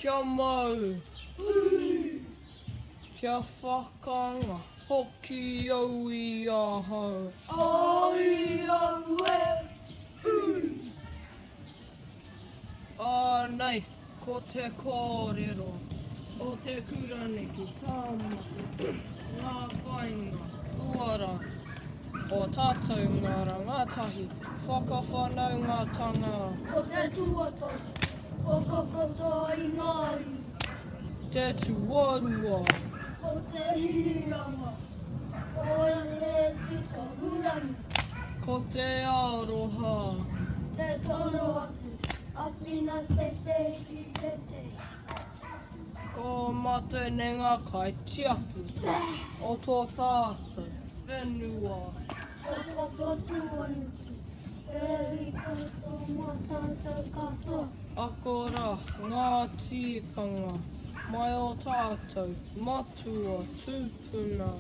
Kia mau. Kia whakanga hoki au i ahau. Ai au e ū. Ānei ko te kōrero o te kura nei ki Tāmaki, ngā whāinga uara o tātou ngā rangatahi whakawhanaungatanga. Ko te tuatahi, whakawhata i ngā iwi. Te tuarua. Ko te hiranga, ko te tika hurangi. Ko te aroha. Te toro atu, awhina tētehi ki tētehi. Ko matou nei nga kaitiaki o to tatou whenua. Ko Papatūānuku, he rite tō mātou katoa. Ako ra nga tikanga mai o tatou matua tupuna.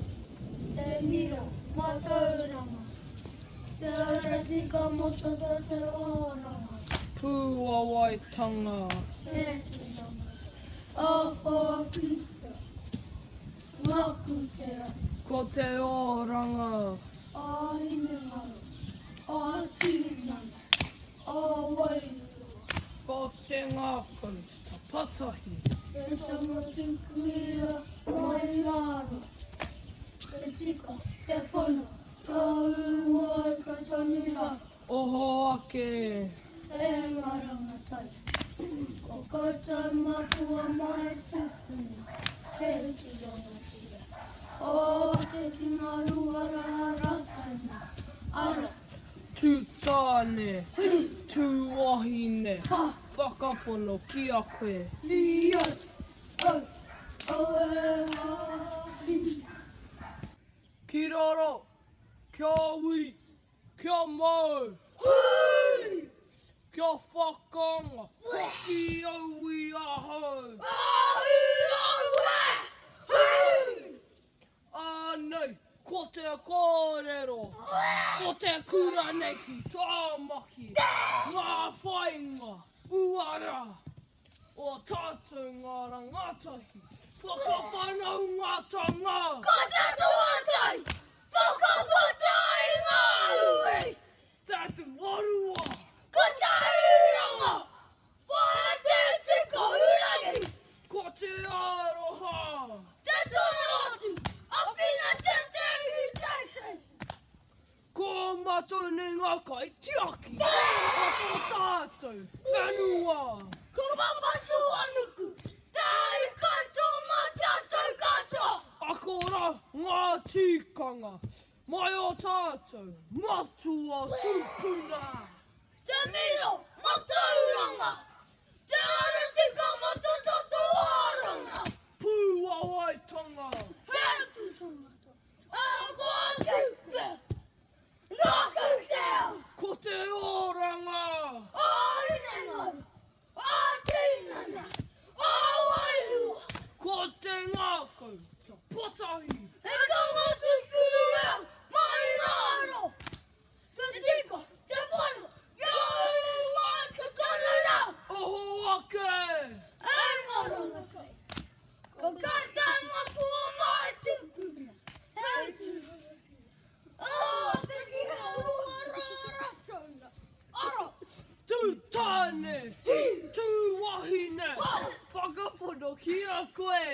Te miro mātauranga. Te ara tika mō tō tātou oranga. Pūawaitanga. Te tinana. Ā-whākītia. Ngāku te rangi. Ko te oranga. Ā-hinengaro. Ā-tinana. Ā-wairua. Ko te ngākau tapatahi. Te tama tukuia mai rāro. Te tika, te pono, ka ū ai ka tanu rā. Oho ake. E ngā rangatahi, ko koutou matua mai tupuna, he utu rangatira. Oho ake ki ngā ruara rātaina, ara. Tū tāne, tū wahine, whakapono ki a koe. Ki raro, kia ui, kia mau, kia whakanga hoki au i ahau. Ānei ko te kōrero, ko te kura nei ki Tāmaki, ngā whāinga uara o tātou ngā rangatahi whakawhanaungatanga. Ko te tuatahi, whakawhata i ngā uri. Te tuarua. Ko te hiranga, whai te tika urangi. Ko te aroha. Te tono atu, awhina tētehi teitei. Ko matou nei ngā kaitiaki o tō tātou whenua. Ko Papatūānuku, te ariki tō mātou katoa. Ako rā ngā tikanga Mai o tātou matua tupuna. Te miro matauranga. Te ara tika matatoto oranga. Pūawaitanga. He atu tangata. Ahakoa ki whea. Nāku te ao. Ko te oranga. Ā-hinengaro. Ā-tinana. Ā-wairua. Ko te ngākau kia patahi. He tanga tuku reo mai rāro. Te tika, te pono, kia ū mai te tonu rā. Oho ake! E ngā rangatahi, ko koutou matua mai tupuna, hei tūhonotia. Oh, te kira rua rā ratona. Ara! Tū tāne, tū wahine, whakapono ki a koe.